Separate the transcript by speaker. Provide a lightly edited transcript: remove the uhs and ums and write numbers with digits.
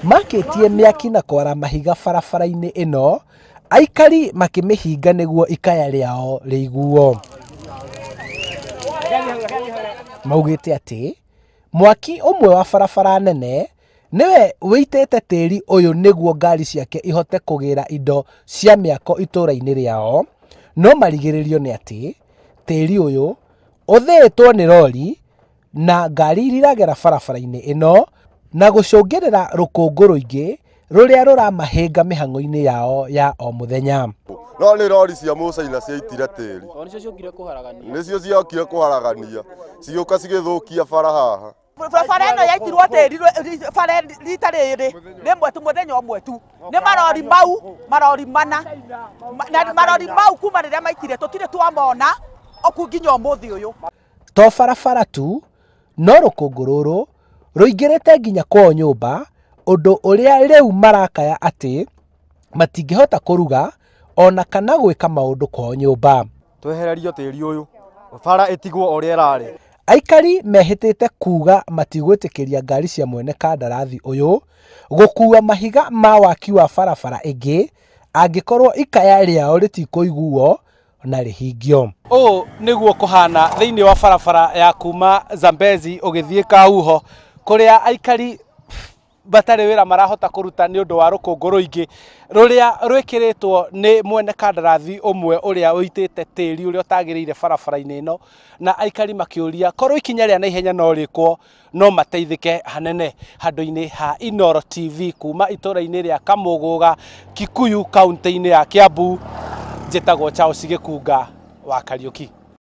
Speaker 1: Makĩtie mĩaki na kwara mahiga barabara-inĩ ĩno, aikari makĩmĩhinga nĩguo ikaya rĩao rĩiguo. Maugĩte atĩ mwaki ũmwe wa barabara nene nĩwe wĩitĩte tĩri ũyũ nĩguo ngari ciake ihote kũgĩra indo cia mĩako itũũra-inĩ rĩao, no marigĩrĩrio nĩ atĩ tĩri ũyũ ũthĩĩtwo nĩ rori na ngari iragera barabara-inĩ ĩno na gũcũngĩrĩra rũkũngũ rũingĩ rũrĩa rũramahĩnga mĩhang'o-inĩ yao ya o mũthenya.
Speaker 2: No nĩ rori cia Mũcaina ciaitire tĩri, nĩcio ciokire kũharagania, cigĩũka cigĩthũkia bara haha.
Speaker 3: Barabara ĩno yaitirwo tĩri bara rita rĩrĩ rĩmwe tu mũthenya ũmwe tu nĩ marori mau marori mana na marori mau kuma rĩrĩa maitire tũtirĩ twamona oku nginya ũmũthĩ ũyũ.
Speaker 1: To barabara tu, no rũkũngũ rũrũ rũingĩrĩte nginya kwao nyũmba, ũndũ ũrĩa rĩu marakaya atĩ matingĩhota kũruga ona kana gwĩka maũndũ kwao nyũmba.
Speaker 4: Twehererio tĩri ũyũ, bara ĩtigwo ũrĩa ĩrarĩ.
Speaker 1: Aikari mehĩtĩte kuga matigwĩtĩkĩria ngari cia mwene kandarathi ũyũ gũkua mahiga ma waki wa barabara ĩngĩ angĩkorwo ikaya rĩao rĩtikũiguo na rĩhingio. Ũũ nĩguo kũhana thĩinĩ wa barabara ya kuma Zambezi ũgĩthiĩ Kahuho, kũrĩa aikari batarĩ wĩra marahota kũruta nĩ ũndũ wa rũkũngũ rũingĩ rũrĩa rwĩkĩrĩtwo nĩ mwene kandarathi ũmwe ũrĩa ũitĩte tĩri ũrĩa ũtagĩrĩire barabara-inĩ ĩno, na aikari makĩũria korwo ikinya rĩa naihenya no rĩkwo no mateithĩke hanene. Handũ-inĩ ha Inooro TV kuma itũũra-inĩ rĩa Kamũgũga, Kikuyu, kaunti-inĩ ya Kiambu, njĩtagwo Charles Gĩkunga wa Kariũki.